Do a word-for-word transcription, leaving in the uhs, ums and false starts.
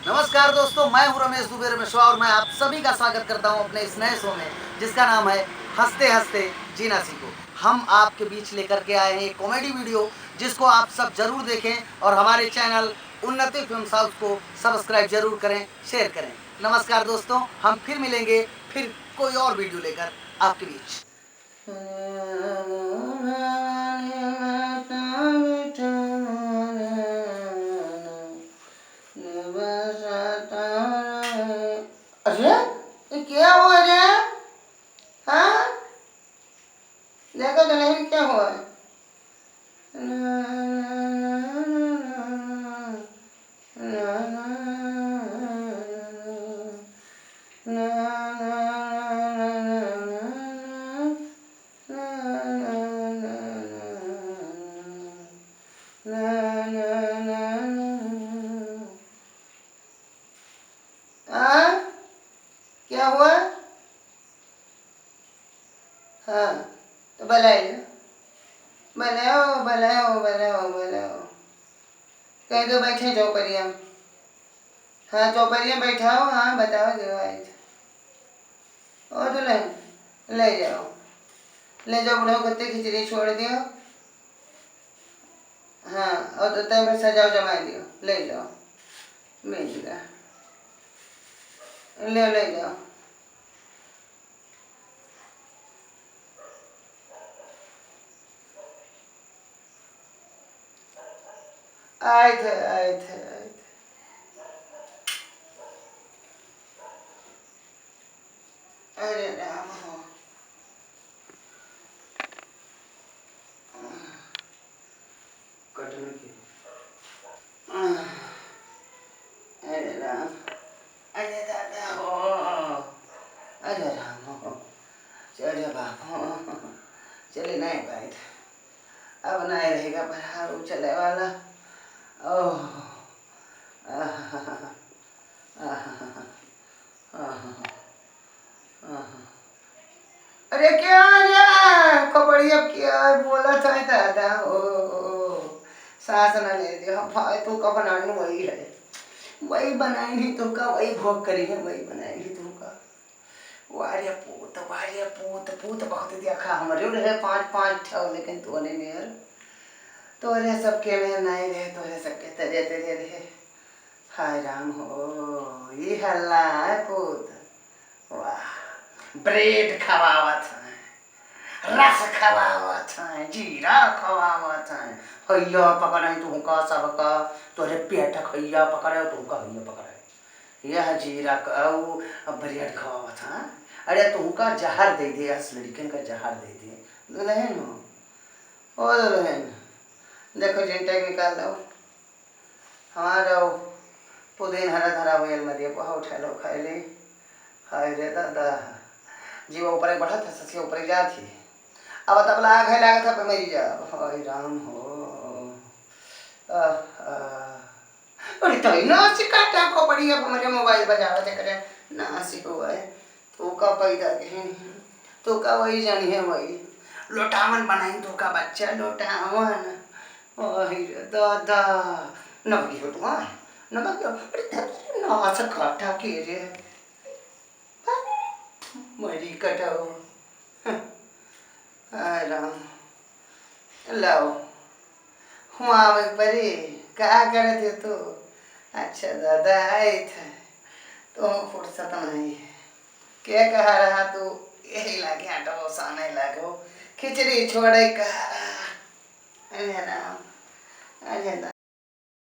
नमस्कार दोस्तों, मैं हूं रमेश दुबे रमेशवा और मैं आप सभी का स्वागत करता हूं अपने इस नए शो में, जिसका नाम है हंसते हंसते जीना सीखो। हम आपके बीच लेकर के आए हैं एक कॉमेडी वीडियो, जिसको आप सब जरूर देखें और हमारे चैनल उन्नति फिल्म हाउस को सब्सक्राइब जरूर करें, शेयर करें। नमस्कार दोस्तों, हम फिर मिलेंगे, फिर कोई और वीडियो लेकर आपके बीच। अरे, ये क्या हुआ रे? हाँ? देखो दुल्हन, क्या हुआ? हाँ? क्या हुआ? हाँ, तो बुलाइयो, बुलाओ, बुलाओ, बुलाओ, बुलाओ। कह दो बैठे चौपरिया में। हाँ, चौपरिया में बैठाओ। हाँ, बताओ, जो आई थे। ओ दुल्हन, ले जाओ, ले जाओ, बुढ़ऊ कत्ते खिचड़ी छोड़ दियो। हाँ, और तो तय में सजाओ, जमाई दियो, ले जाओ, मिल गया, ले, ले जाओ। आए थे, आए थे, आए थे। अरे राम हो। कटने की। अरे राम, अरे दादा हो, अरे राम हो, अरे बाप हो, चले नहीं पाए थे। अब नहीं रहेगा परार उ चले वाला। ओह, आह, आह, आह। अरे क्या रे, कबड्डी अब क्या बोलत है दादा? ओ, ओ, ओ, सांस न ले दे, हम भाई तू का बनाइन वही है, वही बनाइन ही तू का, वही भोग करी है, वही बनाइन ही तू का। वाह रे पूत, वाह रे पूत, पूत बहुत देखा हमरे रहे पाँच, पाँच ठो, लेकिन तोने मेर, तोरे सबके में नहीं रहे, तोरे सबके तेरे, तेरे रहे। हाय राम हो, ई हल्ला है पूत। वाह, ब्रेड खवावत हैं, रस खवावत हैं, जीरा खवावत हैं। हैया पकड़े तुमका सबका, तोरे पेट हैया पकड़े, तुमका हैया पकड़े। यह जीरा क-, ऊ ब्रेड खवावत हैं। अरे तुमका जहर दे दे, अस लड़कन का जहर दे दे। दुल्हन हो, ओ दुल्हन, देखो जिंटे निकाल लो। हमार पुदीन हरा धरा हुई अलमारी पर, उठा लो, खाई ली। हाय रे दादा, जीवा ऊपर एक बढ़त है, ससिया ऊपर एक जात ही। अब तबला आग है लागत है, पे मरी जा। हाय राम हो। आह, आह। अरे तो ही ना सिखाता को पड़ी, अब हमारे मोबाइल बजावत है, करे ना सिखो है। तू का पैदा कहीं नहीं, तू का वही जानी है वही। लोटावन बनाई तू का बच्चा, लोटावन। ओही रे दादा, नबकी हो तू, हाँ? नबकी हो? अरे दादा, ना से काटा के रे। मरी कटाओ। हाँ। हाय राम। लाओ। हुआं आवे परी, का करत हो तू? अच्छा दादा, आइत है। तो फुर्सत नहीं है। के कहा रहा तू? यही लागे आटा साने लागो। खिचड़ी छोड़े कहा रहा। अरे राम, अरे राम,